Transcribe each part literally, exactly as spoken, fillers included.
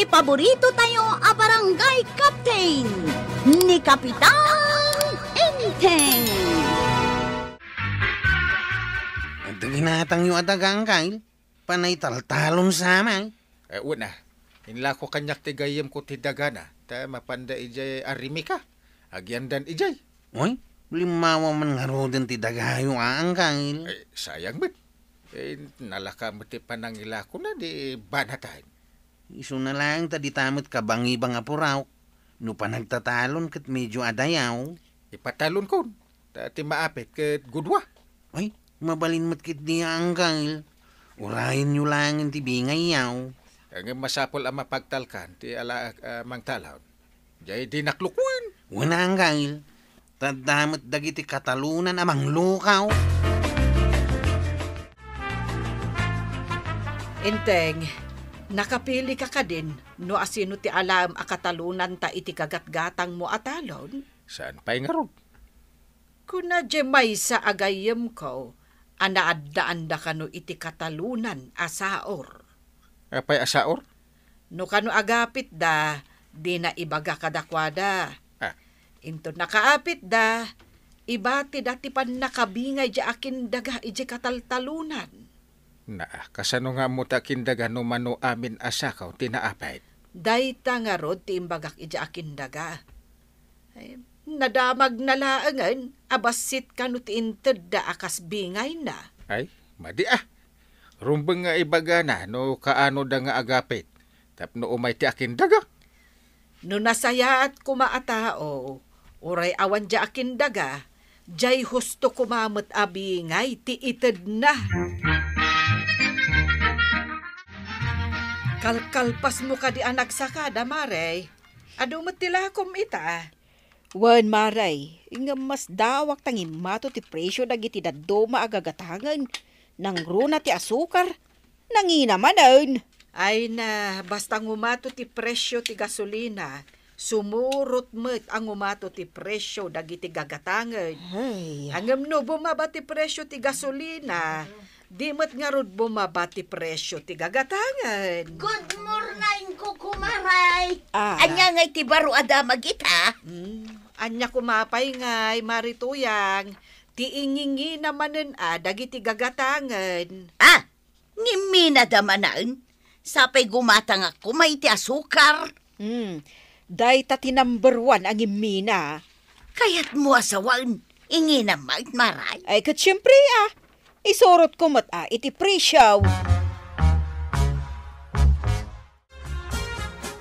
Paborito tayo a barangay captain, ni Kapitan Enteng. Iti ginatangyo a daga, Angkal, panay taltalon sa amin. Eh, una, inlako kaniak ti gayyemko ti dagana, ta mapanda idiay Arimica. Agiandan idiay. Uy, limmawa man ngaruden ti dagayo a, Angkal. Eh, sayang met. Eh, nalaka met ti panangilakona di banatan. Isuna laeng ta dita met kabangibang a puraok. No panagtatalon ket medio adayaw. Ipatalonkon, ta ti maapit ket gudua. Ay, mabalin met ketdi a, Angkal. Urayenyo laengen ti bingayyaw. Ngem masapul a mapagtalkan ti alaek a mangtalon. Jay di naklukwen. Wen a, Angkal. Ta adda met dagiti katalonan a manglukaw. Enteng, nakapilika kadin no asino ti alaem a katalonanta iti gagatgatangmo a talon? Saan pay ngarud? Kuna diay maysa a gayyemko a naaddaanda kano iti katalonan a saor. Apay a saor? No kano agapitda, dina ibaga kadakuada. Ah. Inton nakaapitda, ibatida ti pannakabingay diay akindaga idiay kataltalonan. Naa, kasano nga ammo ti akindaga no mano amin a sakaw ti naapit? Dayta ngarud ti imbagak idiay akindaga. Ay, nadamagna laengen a bassit kano ti intedda a kas bingayna. Ay, madi a. Rumbeng nga ibagana no kaanoda nga agapit tapno umay ti akindaga. No nasayaat koma a tao, uray awan diay akindaga, diay husto koma met a bingay ti itedna. Kalkalpasmo kadi a nagsakada, Mare? Adu met ti lakom ita. Wen, Mare, ngem masdawak ta ngimmato ti presio dagiti dadduma a gagatangen. Nangruna ti asukar, nangina manen. Ay na, basta ngumato ti presio ti gasolina, sumurot met a ngumato ti presio dagiti gagatangen. Ay. Ngem no bumaba ti presio ti gasolina, di met ngarud bumaba ti presio ti gagatangen. Good morning, Kukumaray. Ah. Ania ngay ti baro a damag ita? Hmm, ania koma pay ngay, Mari Tuyang, ti ingingina manen a dagiti gagatangen? Ah, ngimminada manen? Sapay gumatangak koma iti asukar. Hmm, dayta ti number one a ngimmina. Kayatmo a sawen, inginam met, Maray? Ay, ket siempre, ah. Isurotko met, ah, iti presyo.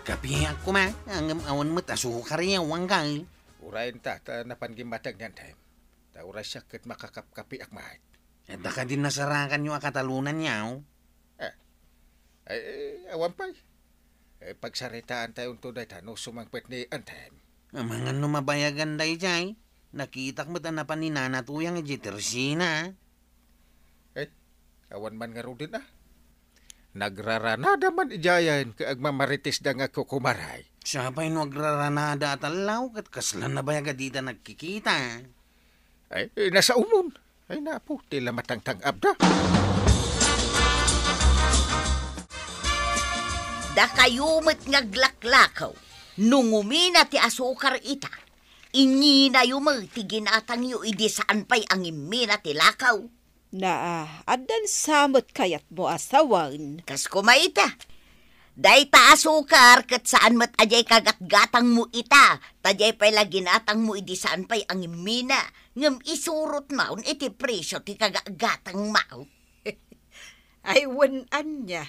Kapiak koma, ngem awan met asukar, Angkal. Urayen ta, ta napan gimmatag ni Anthem. Ta uray siak ket makakapkapiak met. Adda kadi nasarakanyo a katalonanyo? Eh, ay, eh, awan pay. Eh, pagsaritaantayo unto dayta no sumangpet ni Anthem. Amangan no mabayagan daydiay. Nakitak met a napan ni Nana Tuyang idiay tersina. Eh, awan man ngaruden a. Nagraranada man idiayen ket agmamaritisda nga Kukumaray. Sapay no agraranada a tallaw ket kasla nabayag a dida nagkikita. Ay, eh, nasaomon. Ay, napo, ti la matangtang-abda. Dakayo met nga aglaklakaw, no ngumina ti asukar ita, inginayo met ti ginatangyo idi saan pay a ngimmina ti lakaw. Naa, addan sa met kayatmo a sawen. Kas koma ita. Dayta asukar ket saan met a diay kagatgatangmo ita, ta diay pay la ginatangmo idi saan pay a ngimmina, ngem isurotmon iti presyo ti kagatgatangmo. Ay, wen ania.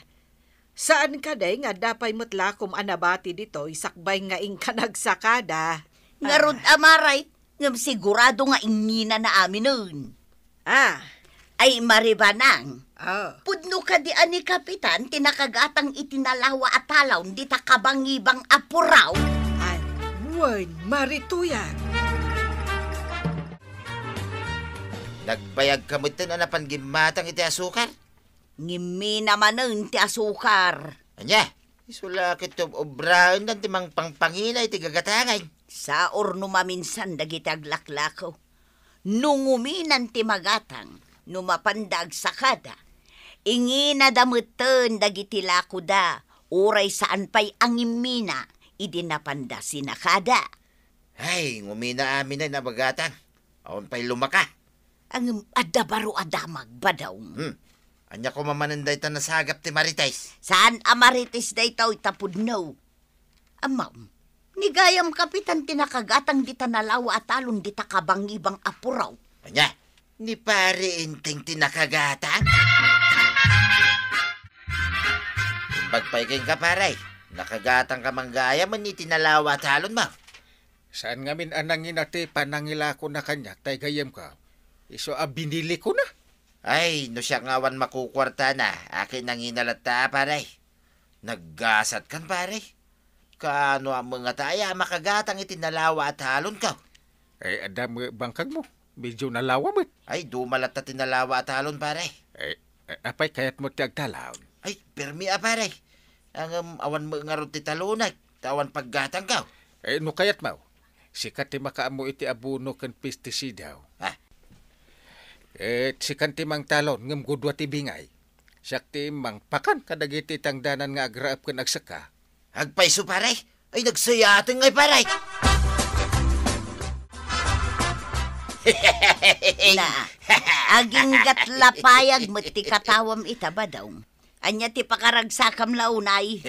Saan kadi nga adda pay met lakom a nabati ditoy sakbay nga inka nagsakada? Ngarud, Maray, ngem sigurado nga inginana aminen. Ah. Ay, Maribanang. Ah. Pudno kadi a ni Kapitan ti nakagatang iti nalawa a talon dita kabangibang a puraw? Ay, wen, Mari Tuyang. Nagbayag ka metten a napan gimmatang iti asukar? Ngimmina manen ti asukar. Ania? Isu la ket ob-, obraendan ti mangpangpangina iti gagatangan. Saor no maminsan dagiti aglaklakaw. No nguminan ti magatang, no mapanda agsakada, inginada metten dagiti lakoda, Uray saan pay a ngimmina idi napanda sinakada. Ay, ngumina amin a nabagatang. Awan pay lumaka. Ngem adda baro a damag, Badong. Hmm. Ania koma manen dayta nasagap ti Marites? Saan a Marites daytoy ta pudno. Ammom, ni gayam Kapitan ti nakagatang dita nalawa a talon dita kabangibang a puraw. Ania? Ni Pare Enteng ti nakagatang? Imbag pay kenka, pare. Nakagatangka man gayam iti nalawa a talon, ma. Saan ngamin a nangina ti panangilakona kaniak tay gayyemko. Isu a binilikona. Ay, no siak nga awan makukuartana, akin nangina latta, pare. Naggasatkan, pare. Kaano a mengata aya a makagatang iti nalawa a talonko? Eh, adda met bangkagmo. Medyo nalawa met. Ay, duma latta ti nalawa a talon, pare. Eh, eh, apay kayatmo ti agtalon? Ay, permi a, pare. Ngem awan met ngarud ti talonek, ta awan paggatangko. Eh, no kayatmo, sika ti makaammo iti abono ken pestisida. Ah. Eh, sikan ti mangtalon, ngem gudua ti bingay. Siak ti mangpakan kadagiti tangdanan nga agraep ken agsekka. Agpayso, pare? Ay, nagsayaaten ngay, pare! Na, aginggat lapayag met ti katawam ita, Badong. Ania ti pakaragsakam la unay?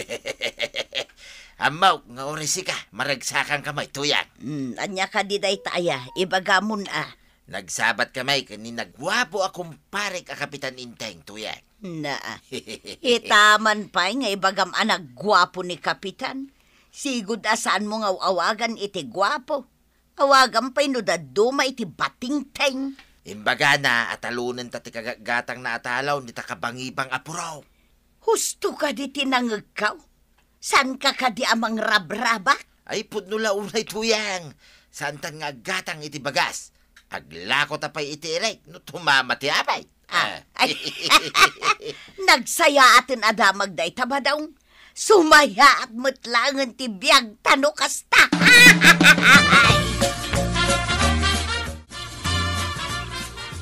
Ammok nga uray sika, maragsakanka met, Tuyang. Hmm, ania kadi dayta aya? Ibagamon a. Nagsabatka met ken ni naguapo a kumparek a Kapitan Enteng, Tuyang. Na, ita man pay nga ibagam a nagguapo ni Kapitan. Sigud a saanmo nga aw-awagan iti guapo. Awagam pay no dadduma iti batingteng. Imbagana a talonenta ti kagatgatangna a talon dita kabangibang a puraw. Husto kadi ti nangegko? Saanka kadi a mangrabrabak? Ay, pudno la unay, Tuyang. Saantan nga aggatang iti bagas. Aglakota pay iti irek no tumama ti apay. Ah. Ah. Nagsayaaten a damag dayta, Badong. Sumayaat met laengen ti biag ta no kasta.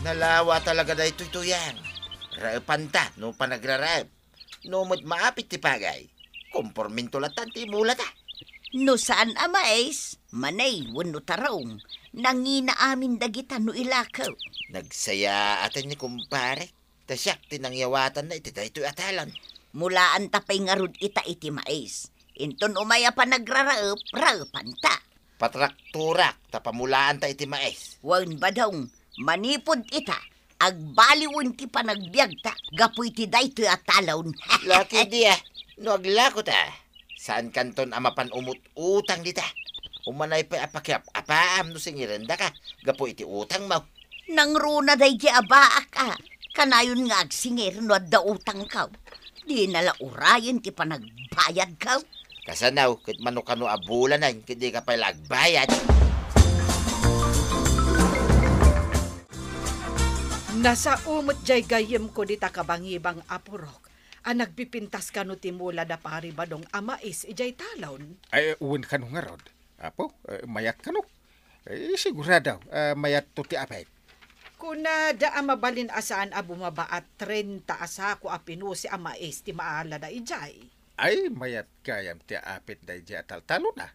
Nalawa talaga daytoy, Tuyang. Raepanta no panagraraep. No met maapit ti pagay, kompormento latta ti imulata. No saan a mais, manay wenno tarong, nangina amin dagita no ilakew. Nagsayaaten ni kumpare, ta siak ti nangyawatanna iti daytoy a talon. Mulaanta pay ngarud ita iti mais. Inton umay a panagraraep, raepanta. Patraktorak ta pamulaanta iti mais. Wen, Badong, manipud ita, agbaliwen ti panagbiagta gapu iti daytoy a talon. Laki di, ah. No aglakota, saankanton a mapan umut-utang dita. Umanay pay a pakiap-apaam no singirendaka gapu iti utangmo. Nangruna daydi a baak a kanayon nga agsingir no adda utangko. Dina la urayen ti panagbayadko. Kasano ket mano-kano a bulanen ket dika pay la agbayad? Nasao met jay gayyemko dita kabangibang a purok a nagpipintas kano ti mula da Pari Badong a mais idiay talon. Ay, wen kano ngarud, Apo, eh, mayat kano? Eh, sigurado, eh, mayatto ti apek. Kunada a mabalin a saan a bumaba a trenta a sako a pinusi a mais ti maalada idiay. Ay, mayat gayam ti apit daydiay a taltalon, a.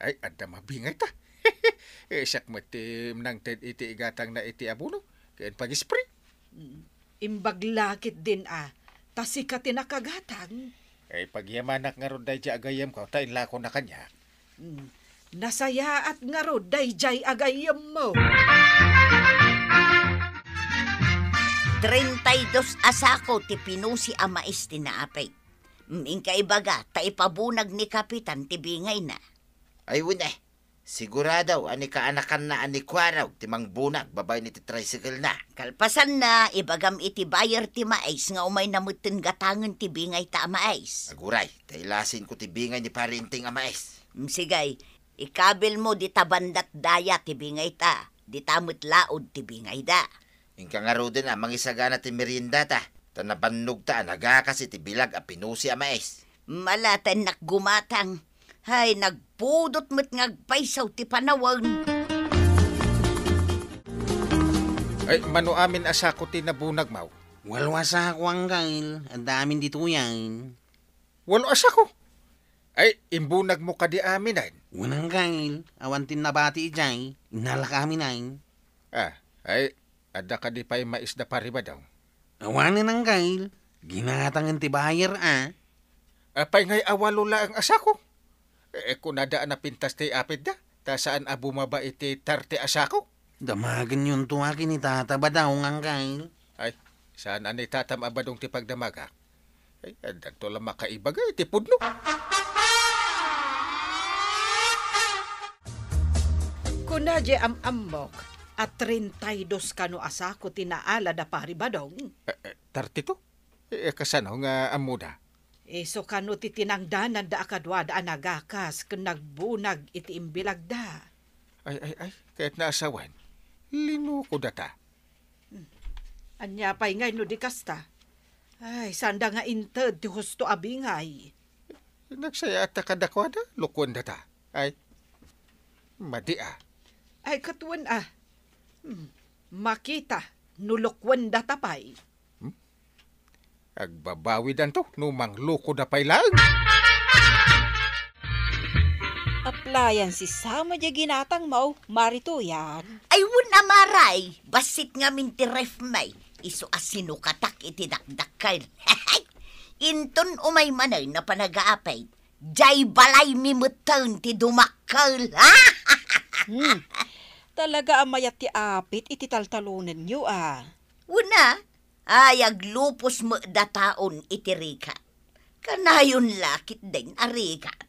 Ay, adda mabingay ta. Eh, siak met ti nangted iti igatangna iti abono, ken pag-spray. Mm. Imbag la ketdin a, ta sika ti nakagatang. Ay, pagyamanak ngarud daydiay a gayyemko, ta inlakona kaniak. Mm. Nasayaat ngarud daydiay a gayyemmo. Treinta y dos a sako ti pinusi a mais ti naapek. Mm, inka ibaga, ta ipabunag ni Kapitan ti bingayna. Ay, wen, eh. Sigurado a ni kaanakanna a ni Kuarog ti mangbunag babaen iti tricycle-na. Kalpasanna, ibagam iti buyer ti mais nga umayna metten gatangen ti bingayta a mais. Aguray, ta ilasinko ti bingay ni Pari Enteng a mais. Mm, sige, ikabilmo dita bandat daya ti bingayta, dita met laud ti bingayda. Inka ngaruden a mangisagana ti meriendata, ta nabannogta a nagakas iti bilag a pinusi a mais. Malatennak gumatang. Hay, nagpudot met nga agpayso ti panawen. Ay, mano amin a sako ti nabunagmo? Walwa a sako, Anggail. Adda amin ditoyen. Walo a sako. Ay, imbunagmo kadi aminen? Wen, Angkel, awan ti nabati idiay. Innalak aminen. Ah, ay, adda kadi pay mais da Pari Badong? Awanen, Angkel. Ginatangen ti buyer, a. Apay ngay a walo laeng a sako? Eh, kunada a napintas ti apitda, ta saan a bumaba iti tarte a sako? Damagenyon to a ken ni Tata Badong, Angkel. Ay, saan a ni Tatam a Badong ti pagdamagak? Ay, addanto la makaibaga iti pudno. Kuna di am-ammok a treinta y dos kano a sako ti naala da Pari Badong. Eh, eh, tarte to? Eh, kasano nga ammoda? Isu kano ti tinangdananda a kaduada a nagakas ken nagbunag iti imbilagda. Ay, ay, ay, ket naasawen. Linuko data. Hmm. Ania pay ngay no di kasta? Ay, sanda nga inted ti husto a bingay. Nagsayaat ta kadakuada, lukuen data. Ay, madi a. Ay, katuen a. Hmm. Makita, no lukuen data pay. Hmm? Agbabawidanto no manglukoda pay laeng. Aplayan si Sama di ginatang mo, Mari Tuyang. Ay, wen a Maray, bassit ngamin ti ref mi. Isu a sinukatak iti dakdakkel. Inton umay manen a panagaapit, jay balay mi metten ti dumakkel. Hmm. Talaga a mayat ti apit iti taltalonenyo, a. Wen a, ay, aglupos met dataon iti rigat. Kanayon la ketdin a rigat.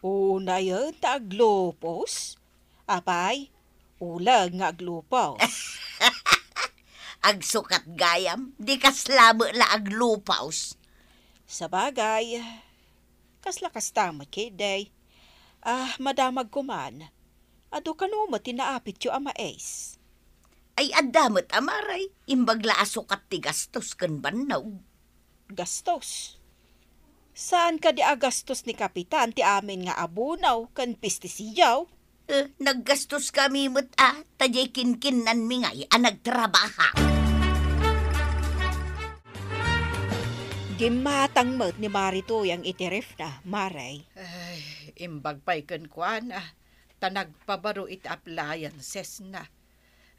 Unayen ta aglupos? Apay, uleg nga aglupos. Agsukat gayam, di kasla met la aglupos. Sabagay, kasla kasta met ketdi. Ah, madamag koman. Adu kano met ti naapityo a mais? Ay, adda met a Maray, imbag la a sukat ti gastos ken bannog. Gastos? Saan kadi a gastos ni Kapitan ti amin nga abono ken pestisidio? Eh, naggastos kami met a, ta jay kinkinnanmi ngay a nagtrabaha. Gimmatang met ni Mari Tuyang iti refna, Maray. Ay, imbag pay kenkuana, ta nagpabaro iti appliancesna.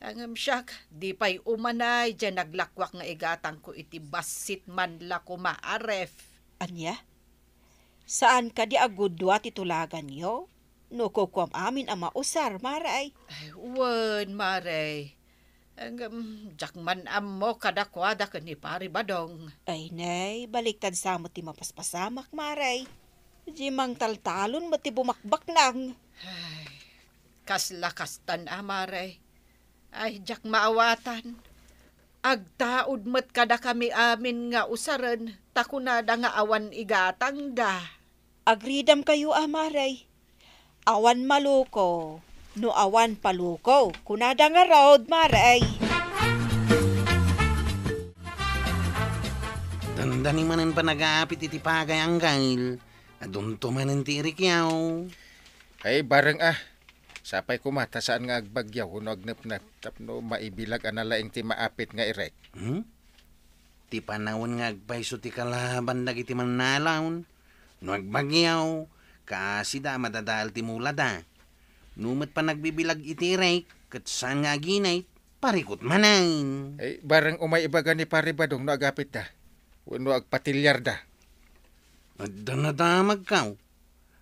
Ngem siak, di pay umanay diay naglakuak nga igatangko iti bassit man la koma a ref. Ania? Saan kadi a gudua ti tulaganyo? No kukuam amin a mausar, Maray. Ay, wen, Maray. Ngem, diak man ammo kadakuada ken ni Pari Badong. Ay, nay, baliktad sa met ti mapaspasamak, Maray. Di mangtaltalon met ti bumakbaknang. Ay, kasla kastan a, Maray. Ay, diak maawatan. Agtaud met kadakami amin nga usaren, ta kunada nga awan igatangda. Agridamkayo a, Maray. Awan maluko, no awan paluko, kunada ngarud, Maray. Dandani manen panagaapit iti pagay, Angkel. Adunto manen ti irikyaw. Ay, bareng a. Sapay koma ta saan nga agbagyaw wenno agnepnep tapno maibilag a nalaing ti maapit nga irek. Hmm? Ti panawen nga agpayso ti kalaban dagiti mannalaon. No agbagyaw, kaasida a madadael ti mulada. No met panagbibilag iti irek, ket saan nga aginit, parikut manen. Ay, bareng umay ibaga ni Pari Badong no agapitda, wenno agpatilyarda. Adda nadamagkaw.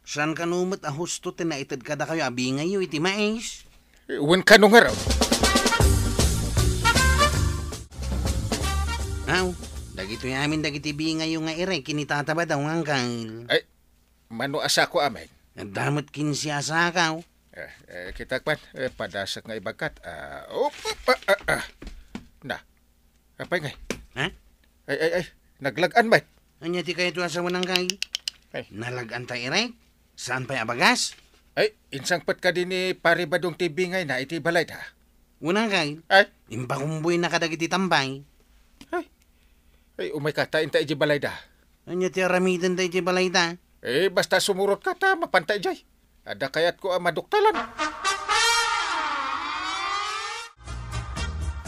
Saan kano met a husto ti naited kadakayo a bingayyo iti mais? Eh, wen kano ngarud? Aw, dagitoy amin dagiti bingayyo nga irek ken ni Tata Badong, Angkel. Ay, mano a sako amin? Adda met kinse a sakaw. Eh, eh, kitak man, eh, padasek nga ibagkat. Ah, op, op, ah, ah, ah. Na, apay ngay? Ha? Ay, ay, ay, naglag-an met. Ania ti kayatyo a sawen, Angkel? Ay. Nalag-an ta irek? Saan pay a bagas? Ay, insangpet kadi ni Pari Badong ti bingayna iti balayda. Wen, Angkel. Ay. Impakumboyna kadagiti tambay. Ay. Ay, umayka ta inta idiay balayda. Ania ti aramidenda idiay balayda? Eh, basta sumurotka ta mapanta idiay. Adda kayatko a maduktalan.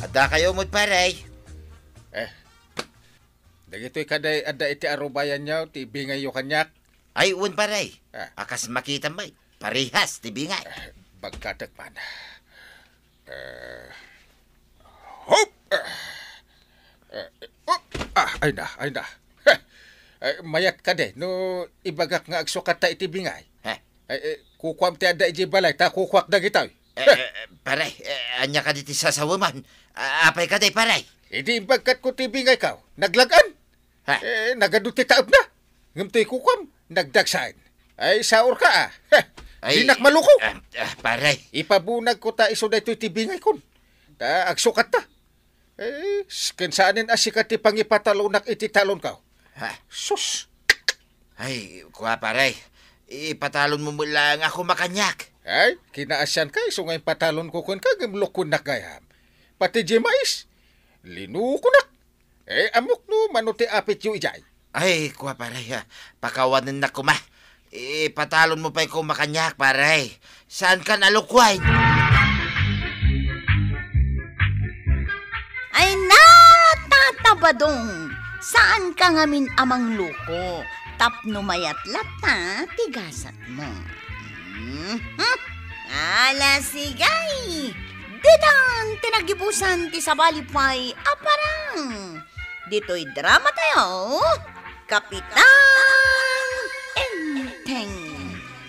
Addakayo met, pare. Eh, Dagitoy kadi adda iti arubayanyo ti ibingayyo kaniak? Ay, wen, pare. Ah. A kas makitam met, parehas ti bingay. Eh, bagkatek man. Eh, hop! Eh, eh, hop! Ah, ay na, ay na. Heh! Eh, mayat kadi no ibagak nga agsukatta iti bingay? Heh? Eh, eh, kukuam ti adda idiay balay, ta kukuak dagitoy. Eh, eh, pare, eh, ania kadi ti sasaweman? A-, apay kadi, pare? Idi imbagkatko ti bingayko, naglag-an. Ha? Eh, nagadu ti taebna. Ngem toy kukuam, nagdagsen. Ay, saorka, a. Heh, ay, dinak maluko. Ah, ah, pare. Ipabunagko ta isu daytoy ti bingayko. Ta agsukatta. Eh, s-, ken saanen a sika ti pangipatalonak iti talonko. Ha? Sus! Ay, kua, pare. Ipatalonmo met laeng a kumakaniak. Ay, kinaasianka isu nga impatalonko kenka ngem lukuennak gayam. Pati diay mais, linukonak. Eh, ammok no mano ti apityo idiay. Ay, kua, pare, a. Pakawanennak koma. Ipatalonmo pay koma kaniak, pare. Saankan a lukuen. Ay na, Tata Badong! Saanka ngamin a mangluko tapno mayat latta ti gasatmo. Mhm. Ala, sige! Ditan ti naggibusan ti sabali pay a parang. Ditoy drama tayo, Kapitan Enteng.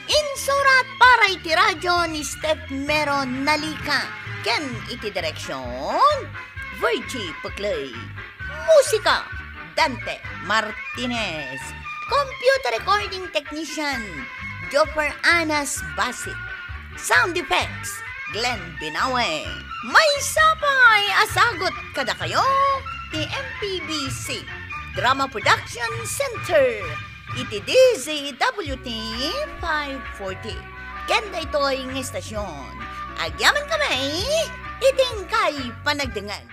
Insurat para iti radio ni Steph Meron Nalica ken iti direksyon, Virgie Puclay. Musika, Dante Martinez. Computer recording technician, Joffer Anas Basit. Sound effects, Glenn Binawe. Maysa pay a sagut kadakayo ti M P B C Drama Production Center iti D Z W T five forty. Ken daytoy nga istasyon, agyamankami iti inkay panagdengngeg.